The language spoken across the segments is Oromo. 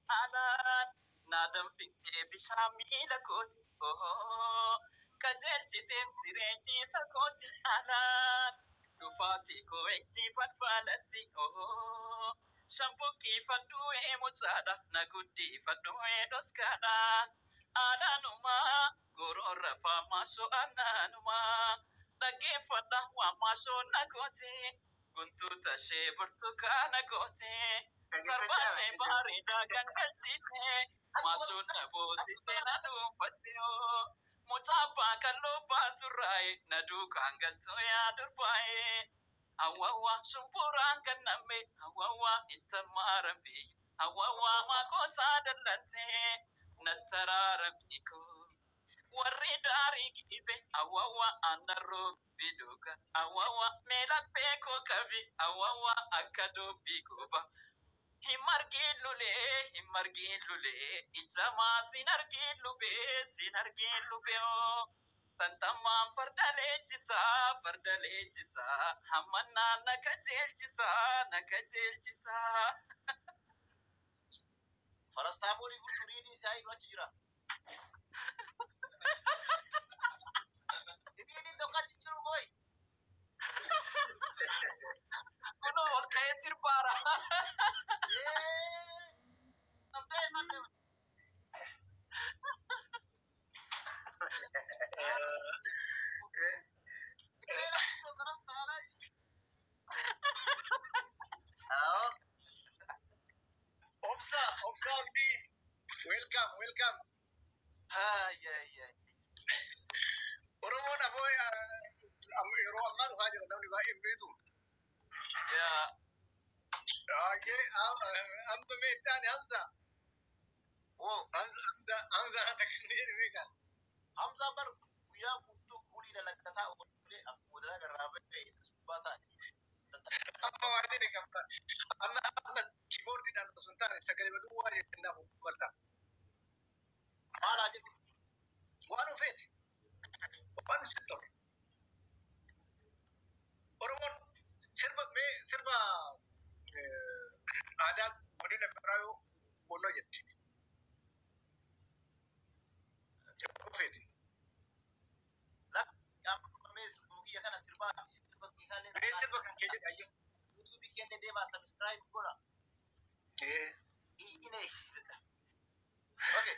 Anaan na danfitee bishaan miila kooti. Qajeelchitee siree kooti. Anaan dhufaatii koo ejji balbalatti. Shambuqqii mucaadha na guddifadhu dhoskaadha. Aanaanumaa gororra faamaasoo aanaanumaa dhaggeeffadha waamaasoo na gooti. Guntuuta ishee burtukaana gooti. Sarbaa ishee bareedaa gangalchite. Maasoo na boosite na dhuunfatte. Mucaa abbaa kalloo baasurraaye na duukaan galtoo yaa durbaaye. Awwaawwa shumburaan ganname, awwaawwa itti maarambe, awwaawwa maaqoosaa dallante nattaraara beeku. Warri daarii gibe, awwaawwa aanarroo biduuga, awwaawwa meela beekoo qabi, awwaawwa akka dubbii gooba. Hin margiin lulee, hin margiin lulee, ijjamaa sin argiin lubee, sin argiin lubee. Santammaan farda leenjisaa, farda leenjisaa, hammannaan na kajeelchisaa, na kajeelchisaa. Farastaaboolii kun duriin isaa hidhu achi jira. Duriin tokko achi jiru koi. Kunoo ol ka'ee sirbaara. Qabdee isaan deema. Awo. Obsa, Obsa Abdi. Welcome, welcome. Ay, ay, ay. Oromoon aboo yeroo ammaa dhufaa jira, namni baay'een beeku. Yaa. Okay, amma meeshaan Hamza. Woo, Hamza, Hamza, Hamza kan beeka. Hamza bar guyyaa guutuu kuulii dalagataa oolee akkuma dalagaa irraa ba'e subbaa ta'e. Amma waa jedhe qaba. Amma keyboardiidhaan osoo hin taane sagalee baduu waan jennaaf uffata. Maal haa jedhu? Waan ufeete. Waan sitti tolu. Oromoon sirba, mee sirba aadaa godina biraa yoo boonnoo jetti. Ufeete. Amma mee sirba kiyya kana sirbaa fi sirba kiyya Mee sirba kan kee jedhe ayyee. YouTube kiyya deemaa subscribe godha. Iyyine. Okay.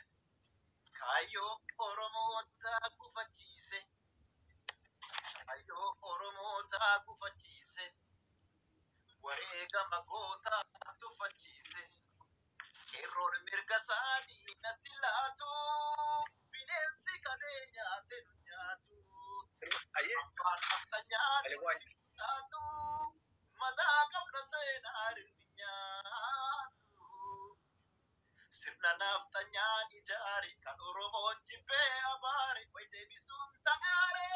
Kaayyoo Oromoota gufachiise. Kaayyoo Oromoota gufachiise. Wareegama gootaa tuffachiise. Qeerroon mirga isaanii natti laatu. Bineensi kalee nyaate nu nyaatu. Ayyee. Abbaan naftanyaa Ani waan nyaatu. Mataa qabna seenaa rirmi nyaatu. Sirna naftanyaa ijaare kan Oromoon jibbee abaare way deebisuun ta'aare.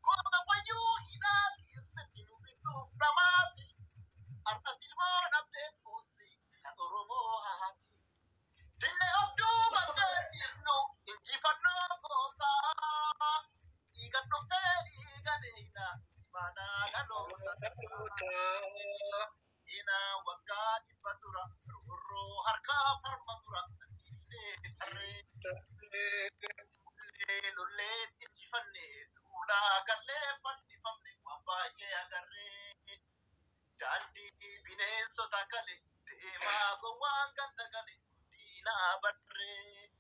Goota fayyuu hidhaa keessatti nu bituuf dhamaati. Har'as ilmoo dhabdeet boossi kan Oromoo haati. Dillee of duuba deebisnu injifannoo gootaa. Dhiigan dhuftee dhiiga deeyna imaanaa dhaloota. Ina waggaa 100 dura roorroo harkaa farma mura dhiifnee tarree. Lollee lollee injifannee duulaa gallee fannifamne waan baay'ee agarree. Daandii bineensota kale deemaa gowwaan ganda gale diinaa barree.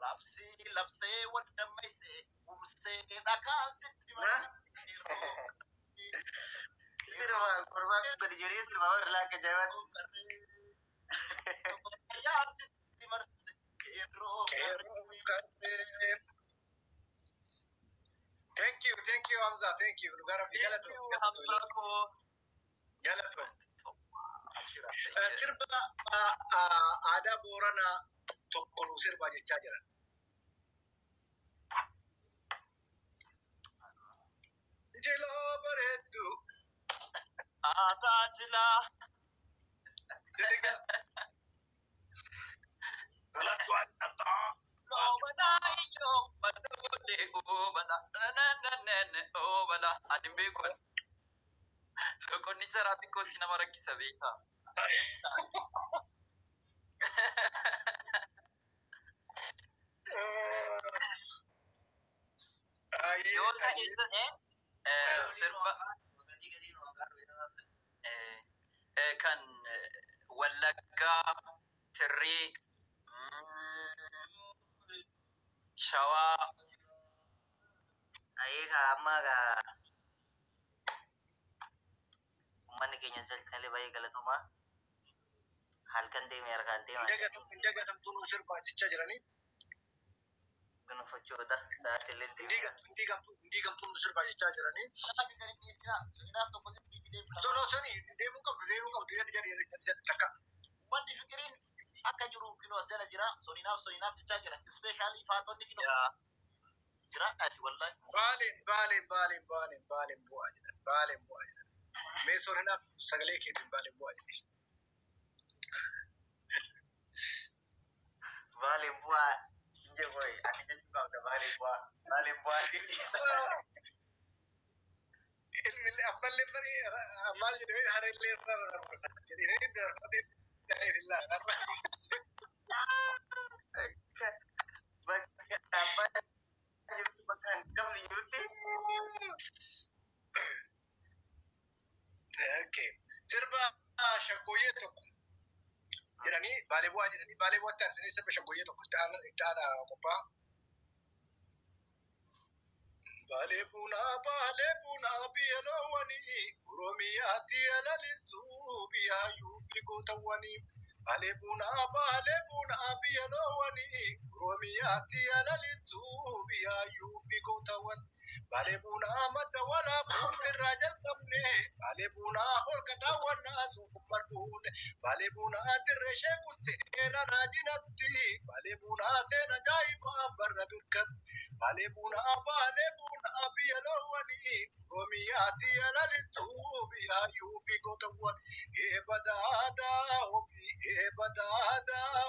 Labsii labsee wal dammaysee humsee dhakaa sitti marsee. Sirba gurbaan gadi jedhee sirba warra laakka jaa'ibaatti. Yaa sitti marse qeerroo qarree. Thank you, thank you, Hamza, thank you. Dhugaa Rabbi Thank galatoom. you, Hamza koo. Galatoom. Abshir, abshir. Sirba aadaa Booranaa tokko nuu sirbaa jechaa jiran. Jiloo bareedduu. Aadaa jilaa. Jedhe. Galatu addaa. Oobala iyyoo baduudhe oobala nananana oobala ani hin beeku. Loqonni jaraa xiqqoo si nama rakkisa beekaa. Jedhee sirba kan Wallaggaa, Tirrii, Shawaa. Ayyee amma gaa uummanni keenya jalqalee baay'ee galatoomaa. Halkan deeme harkaan deemaa Hin dagatamtuu nu sirbaa jechaa jiranii. Gonfachoota sa'aatiilee deemaa. Hin diigamtuu nu sirbaa jechaa jiranii. Sonoo sani deemuu qabdu, deemuu qabdu, jedhi jedhi jedhi takka. Wanni fikiriin akka jiru kinoo as jala jira. Soninaaf soninaaf jechaa jira. Ispeeshaalii faatonni kinoo jiraadhaasi wallahi. Baaleen baaleen baaleen baaleen baaleen bu'aa jedhan, baaleen bu'aa jedhan. Mee soninaaf sagalee keetiin baaleen bu'aa jedhan. Baaleen bu'aa hin jedhu, ati jechuu qabda baaleen bu'aa. Baaleen bu'aa jedhi. Ilmi ammallee barii maal jedhee hareellee irra jedhee darfadhee. Bakka abbaa jirutti, bakka hangafni jirutti. Okay. Sirba shaggooyyee tokko jedhanii baalee bu'aa jedhanii, baalee bu'aatti aansanii sirba shaggooyyee tokko itti aanaa qophaa'a. Baalee bunaa, baalee bunaa, biyya loowwanii, Oromiyaatti alalistuu biyya yuufi gootawwanii. Baalee bunaa, baalee bunaa, biyya loowwanii, Oromiyaatti alalistuu biyya yuufi gootawwan. Baalee bunaa madda walaabuu irraa jalqabne, baalee bunaa holqa daawwannaa suufummaa duune, baalee bunaa dirree sheeku seena raajinatti, baalee bunaa seena ajaa'ibaa barra birkatti. Baalee bunaa, baalee bunaa, biyya loowwanii, Oromiyaatti alalistuu biyya yuufi gootawwan. Eebba daadaa ofii, eebba daadaa,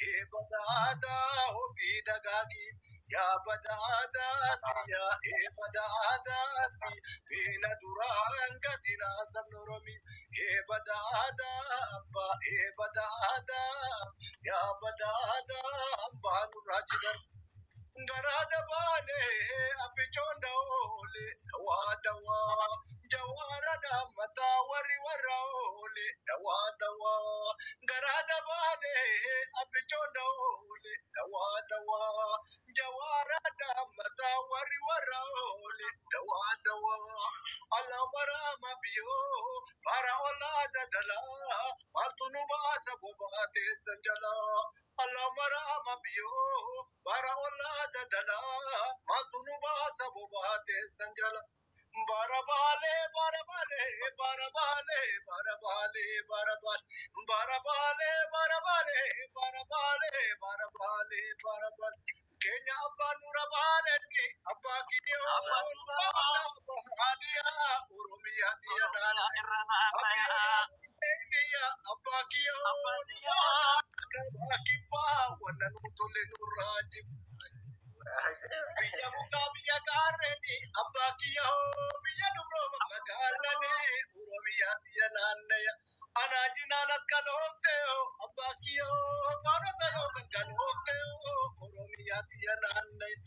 eebba daadaa ofii dagaagii. Yaa badhaadhaatiya, ee badhaadhaati, beena duraan gatina sabni Oromi. Ee badhaadhaa abbaa, ee badhaadhaa, yaa badhaadhaa abbaa nurraa jiran. Garaa dabaalee abbichoon da'oole, dawaa dawaa jawaara dhaammataa warri warra oole, dawaa dawaa. Garaa dabaalee abbichoon da'oole, dawaa dawaa jawaara dhaammataa warri warra oole, dawaa dawaa. Alamarama biyyoo bara olaa dadalaa maaltu nu baasa bobaa teessan jalaa. Alamarama biyyoo bara olaa dadalaa maaltu nu baasa bobaa teessan jala. Bara baalee, bara baalee, bara baalee, bara baalee, bara baalee, bara baalee, bara baalee, bara baalee, bara baalee, bara baalee. Keenya abbaa nura baaleetti abbaa kiyyoo haadhiyaa Oromiyaa xiyya naannoo. Abbaa kiyyoo kibbaa wanna nu tole nurraa jibba. Biyya mukaa, biyya gaarreeni, abbaa kiyyoo, biyya dubroo magaalani, Oromiyaa xiyya naannaya. Anaa jinaan as kan oofteyo, abbaa kiyyoo, faanota yoo kan kan oofteyo, Oromiyaa xiyya naannaya.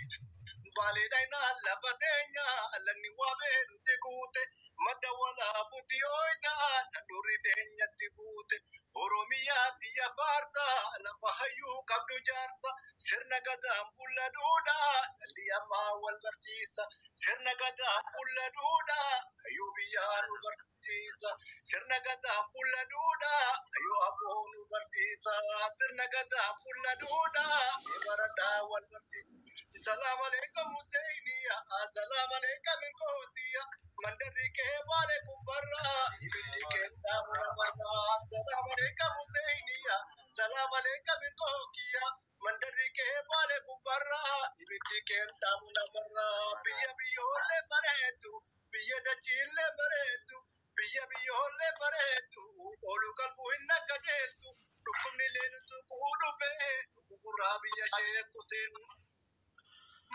Baalee dhaynaa lafa teenya lagni waabee nuti guute, madda walaabuuti ooydaa dhandhurri teenyatti buute. Oromiyaa xiyya faarsa, lafa hayyuu qabdu jaarsa, sirna gadaan bulla duudhaa dhalli ammaa wal barsiisa. Sirna gadaan bulla duudhaa hayyuu biyyaa nu barsiisa. Sirna gadaan bulla duudhaa hayyuu aboo nu barsiisa. Sirna gadaan bulla duudhaa baradhaa wal barsiisa. Salaam alaikum Husseiniya, salaam alaikum Kotiya, mandarri kee baale kubbarra, ibiddi kee dhaabura barra. Salaam alaikum Husseiniya, salaam alaikum Kokiya, mandarri kee baale kubbarra, ibiddi kee dhaabura barra. Biyya biyyoollee bareeddu, biyya dachiillee bareeddu, biyya biyyoollee bareeddu, oolu qalbu hin akka jeeltu, dhukkubni leentu kuu dhufee, gurraa biyya sheeku seenu.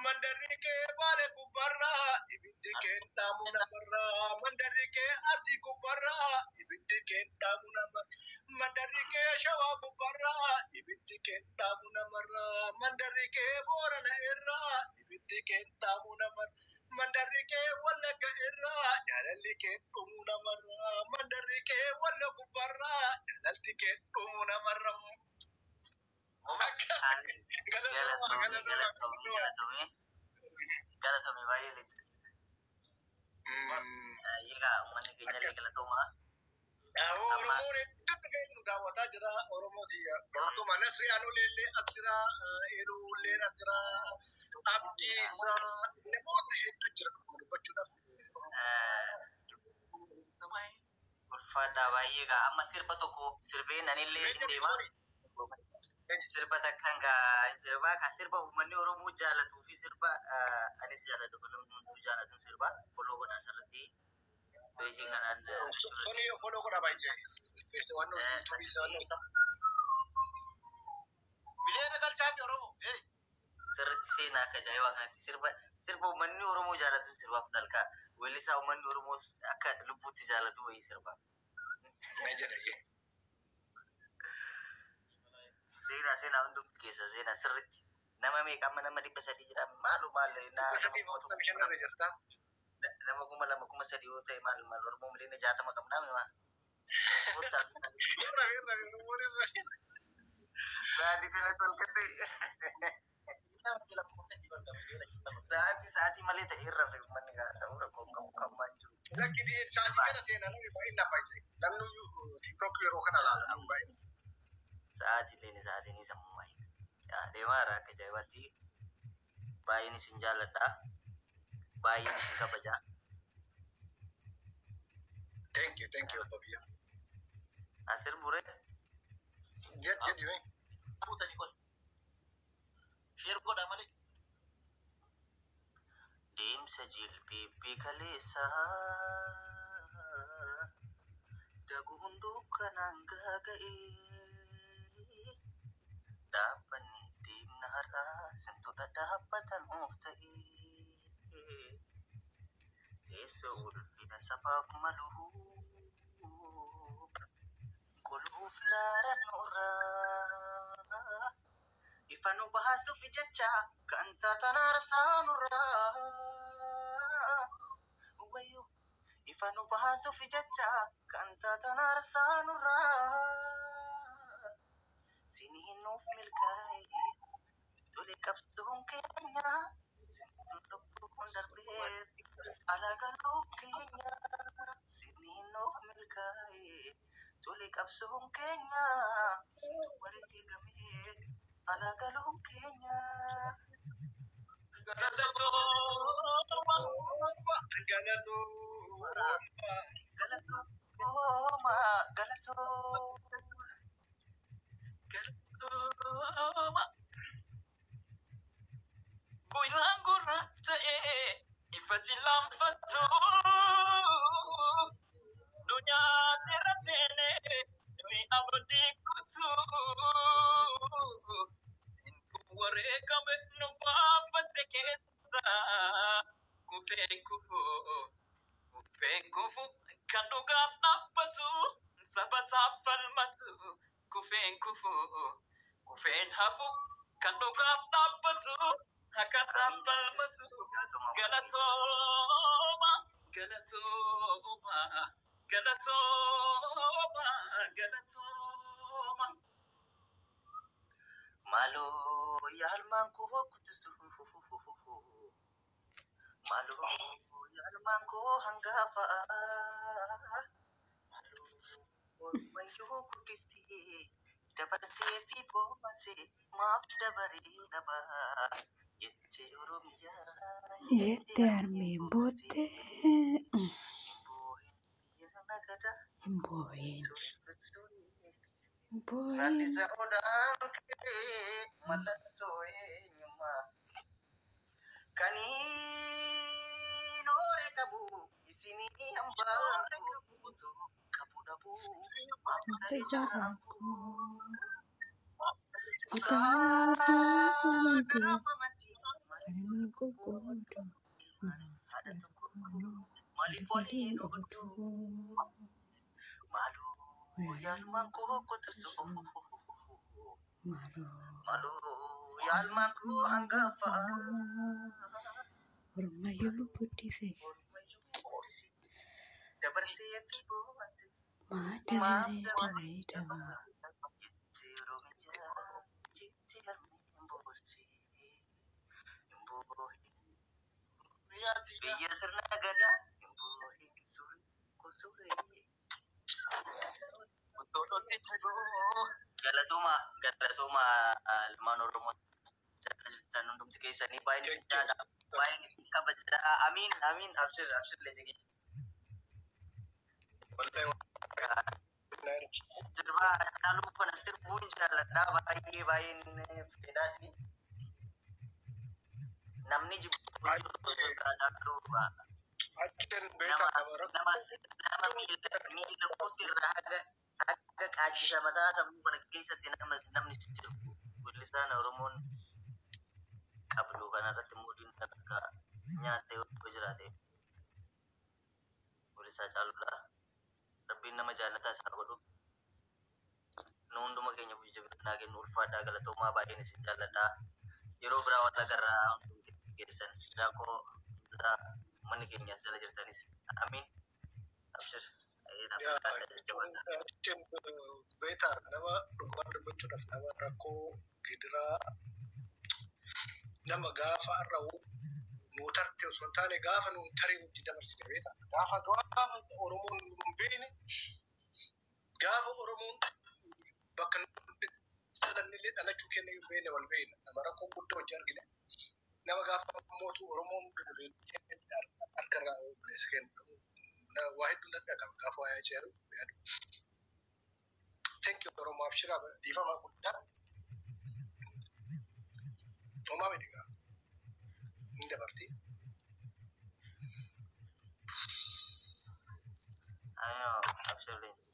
Mandarri kee baale gubbarraa, ibiddi kee dhaamu namarraa. Mandarri kee arsii gubbarraa, ibiddi kee dhaamu namarraa. Mandarri kee shawaa gubbarraa, ibiddi kee dhaamu namarraa. Mandarri kee boorana irraa, ibiddi kee dhaamu namarraa. Mandarri kee Wallagga irraa, jaalalli kee dhumuu namarraa. Mandarri kee Walla gubbarraa, jaalalli kee dhumuu namarraa. Galatoomaa, Galatoomii, galatoomaa, galatoomii, galatoomaa. galatoomii. Galatoomii baay'ee leenca. Egaa uummanni keenya illee galatoomaa. Amma Oromoon hedduu dhufee nu daawwataa jira. Oromoo tiyya galatoomaa. Nasri Aanolee illee as jira. Eeluu illee as jira. Abdiisaa, namoota hedduu jira dhuguma dubbachuudhaaf. Ulfaadhaa baay'ee. Egaa amma sirba tokko sirbee nanillee hin deema. Sirba takkaan gaa sirbaa kan sirba uummanni Oromoo jaalatuu fi sirba anis jaaladhu, kan namni hunduu jaalatu, sirba follow godhan sirriitti peejii kanaan Soni follow godha baay'ee. Waan YouTube isaa waan isaa. Miliyoona galchaa fi Oromoo. Hey. Sirriitti seenaa akka ajaa'ibaa kanatti sirba uummanni Oromoo jaalatu sirbaaf dalkaa weellisaa uummanni Oromoo akka lubbuutti jaalatu wayii sirba. Na jedha. Seenaa, seenaa hundumti keessa seenaa sirriitti. Nama meeqa amma? Nama 300 jira. Maalu maal naa Dhibba nama sadii 1000 45 irra jirta. Nama 2000, 3000 yoo ta'e maal maal, Oromoo miliyoona 60 qabnaa mimaa. Kottaa. Irra irra Oromoon irra. Sa'aatii kanatti ol kan ta'e. Sa'aatii sa'aatii malee ta'e irra fi uummanni gaa ta'uu rakkoo hin qabu kan maan jiru. Lakki, sa'aatii kana seenaa namni baay'een na baay'ise. Namni TikTok yeroo kana ilaala namni baay'een. Sa'aatii illee sa'aatiin sammuu baay'ee. Deemaa irraa akka ajaa'ibaatti baay'een isin jaalladha. Baay'een isin kabaja. Thank you, thank you, obbo Biyya. Asir buree. Jedh jedhi mee. Fuutanii qoy. Share godhaa malee. Deemsa jilbeebbii kaleessa daguun dukkanaan gaaga'ee, dhaabbanni deemna har'aa simtoota dhaabbatan of ta'ee, teessoo ulfina sabaaf malu goluu firaara nurraa, ifa nu baasuuf jecha kan taatan aarsaa nurraa, wayyo, ifa nu baasuuf jecha kan taatan aarsaa nurraa, siniin nuuf milkaa'e tole qabsoon keenya, sintu lubbuun darbee alagaluu keenya, siniin nuuf milkaa'e tole qabsoon keenya, sintu wareegamee alagaluu keenya. Galatooma. Galatooma. Galatooma, galatooma. Galatooma. Guyyaan gurraacha'ee ifati lamfattu. Dunyaa seera seenee nuyi abdii kutuu. Wareegame nu baafate keessa kufeen kufu. Kufeen kufu kan dhugaaf dhaabbatu, saba isaaf falmatu, kufeen kufu. Kufeen hafu kan dhugaaf dhaabbatu, akka isaaf falmatu. Galatooma. Galatooma, galatooma, galatooma, galatooma. Maaloo yaalmaan koo kutusu, maaloo yaalmaan koo hangafa, maaloo ormayyuu guddisee dabarsee fi boosee maaf dabaree dhaba jettee Oromiyaa Jette harmeen boottee hin boohin biyya nagada hin boo'in suurri hin boo'in. Gaaddisa odaan kee mallattoo eenyummaa kaniin hoore qabu isinii hambaan koo utuu qabu dhabuu maaf ta'e Jaarraan jaarraan koo koo kitaaba amantii gaafa amantii maaliif kan wal qoqqoodu ilmaan haadha tokko maaliif waliin ooluu? Maaloo yaalmaan koo qotisu, maaloo maaloo yaalmaan koo hangafa. Ormayyuu guddise. Ormayyuu guddise. Dabarsee fi boose. Maa Maaf dabaree dabaree dabaree daba. daba. Jettee Oromiyaa jettee harmeen boose. Hin boohin. Biyya tiyya. Biyya sirna gadaa. Hin boohin suuree kosuree. Tolotti jiru. Galatooma galatooma ilmaan Oromoo jaallattan hundumti keessanii baay'een isin Thank you. jaalladha. Baay'een isin kabaja. Amiin amiin abshir abshir leenji. Wallahi wallahi. Sirba Hacaaluu kana sirbuun jaalladha baay'ee baay'een fedhaasi. Namni jibbu jiru sirba Hacaaluu Achen nama beekaa qaba nama rakkoo. nama miila miila kootti irraa haga haga qaajjisa mataa sammuu kana keessatti nama namni sirbu weellisaan Oromoon qabdu kanarratti muudiin akka nyaattee yoo jiraate weellisaa Hacaaluudha. Rabbiin nama jaalataa isaa godhu. Nu hunduma keenya jajjabinaa kennu ulfaadhaa galatoomaa baay'een isin jaalladha. Yeroo biraa wal agarraa hundumti keessan. Daakoo manni keenya as jala jirtanis. Amiin. Abshir. Yaa achen beekaa nama dhugaa dubbachuudhaaf nama rakkoo gidiraa nama gaafa irra nuu tarte osoo hin taane gaafa nuun tarii hojii dabarsine beekaa. Gaafa gaafa Oromoon nu hin beekne gaafa Oromoon bakka nuti dhalannillee dhalachuu keenya hin beekne wal beekna. Nama rakkoo guddoo hojii argine. Nama gaafa mootu Oromoon harkarraa obboleessa kennu. Waa hedduu nan dhagama gaafa waa'ee ceeru yaadu. Thank you Oromoo abshiraa dhiifama guddaa. Homaa miti gaa hin dabarti. Abshir leenji.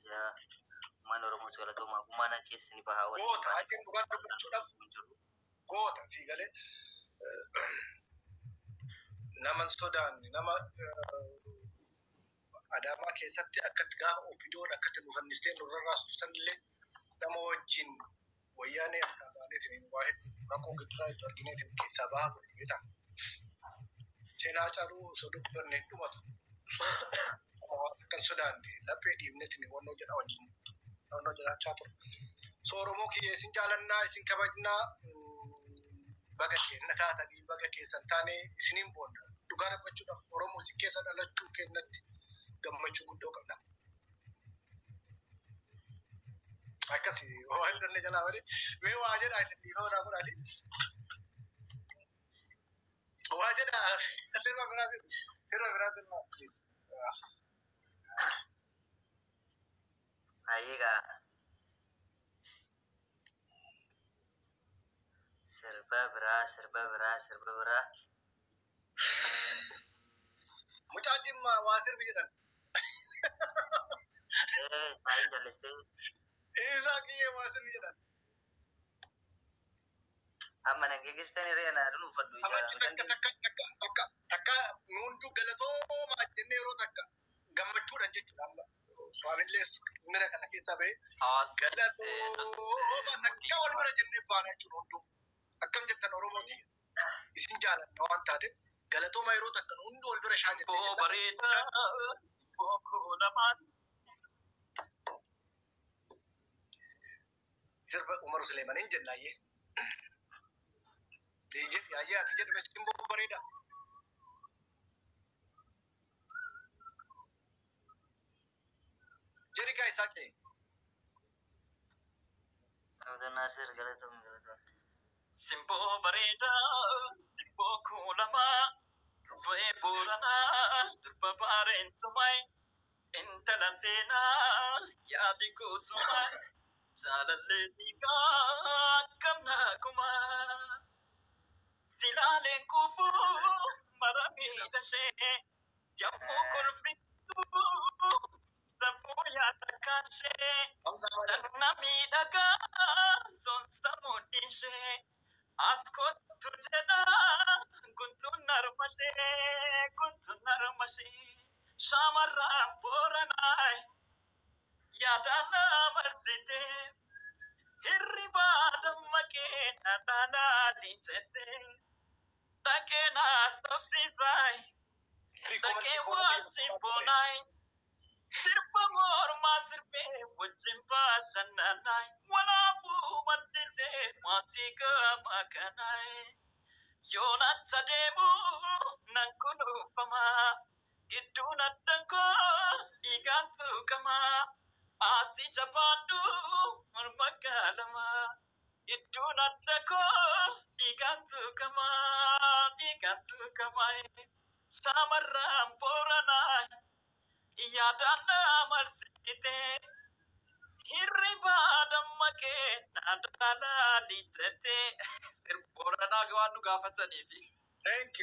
Uummanni Oromoos galatoomaa. Gumaan achees ni bahaa waliin Goota baane. acheen dhugaa dubbachuudhaaf Hin jiru. goota fi galee nama hin sodaanne nama Adaamaa keessatti akkatti gaafa opidoon akkatti nu fannistee nurra raastu sanillee nama wajjin wayyaanee akka baaneetiin waa hedduu rakkoo gidiraa itti argineetiin keessaa bahaa ture beektaa. Seenaa Hacaaluu osoo dubbanne hin dhumatu. Osoo akka hin sodaanne laphee dhiibneetiin wannoo jedha wajjin wannoo jedhachaa ture. So Oromoo kiyya isin jaalannaa isin kabajnaa baga keenya taatanii baga keessan taane isiniin boonna. Dhugaa dubbachuudhaaf Oromoo isin keessa dhalachuu keenyatti gammachuu guddoo qabna. Akkasi waan dhanne jalaa malee mee waa jedhaa isin dhiifama naa godhaati. Waa jedhaa sirba biraa sirba biraa sirba please. Baay'ee gaa. Sirba biraa sirba biraa sirba biraa. Mucaa jimmaa waa sirbi jedhan. Ee baay'een jallistee Isaa kiyyee waa sirbi jedhan. amma nan geggeessitanii re'ee na aduun uffadhu Amanchi takka takka takka takka takka nu hunduu galatoomaa jennee yeroo takka gammachuudhaan jechuudha amma. Soanillee mira kana keessaa bahee Hawaasnis galatoomaa takka wal bira jennee faana jechuudha hunduu. Akkam jettan Oromooti isin jaalanna waan taateef galatooma yeroo takka nu hunduu wal bira shaa jennee Simboo jenna. bareedaa simboo kuulamaan Sirba Umar Suleemaniin jennaayyee. Yaayyee ati jedhame simboo bareedaa. Jerikaa isaa qe'e. Naasir galatoom galatoom. Simboo bareedaa simboo kuulamaa durbee booranaa durba baareentumaa intala seenaa yaadi gosumaa jaalallee dhiigaa akkam naagumaa silaaleen kufuu mara miidhashee yommuu kolfitu safuu yaada kaashee. Dhagna miidhagaa sonsa mudhiishee as kottu jedhaa guntuun narmashee guntuun narmashee shamarraan booranaa yaadaan marsitee hirribaa dammaqee na dhaalaalii jettee dhaqee. Dhaqee naa sobsiisaay. Free Dhaqee comment koodha wajjin boonaay. Sirba mormaa sirbee wajjin bashannanaay. Walaabuu madditee maatii gama kanaay. Yoonacha deemuu nan kunuunfamaa. Gidduun addan koo dhiigaan tuqamaa. Ati jabaadhu morma gaalamaa. Gidduun adda koo dhiigaan tuqamaa. Dhiigaan tuqamaa. Shamarran Booranaa yaadaan na marsitee. Hirribaa dammaqee na daalaa lijjatee. Sirba Booranaa waan nu gaafataniifi. Thank you.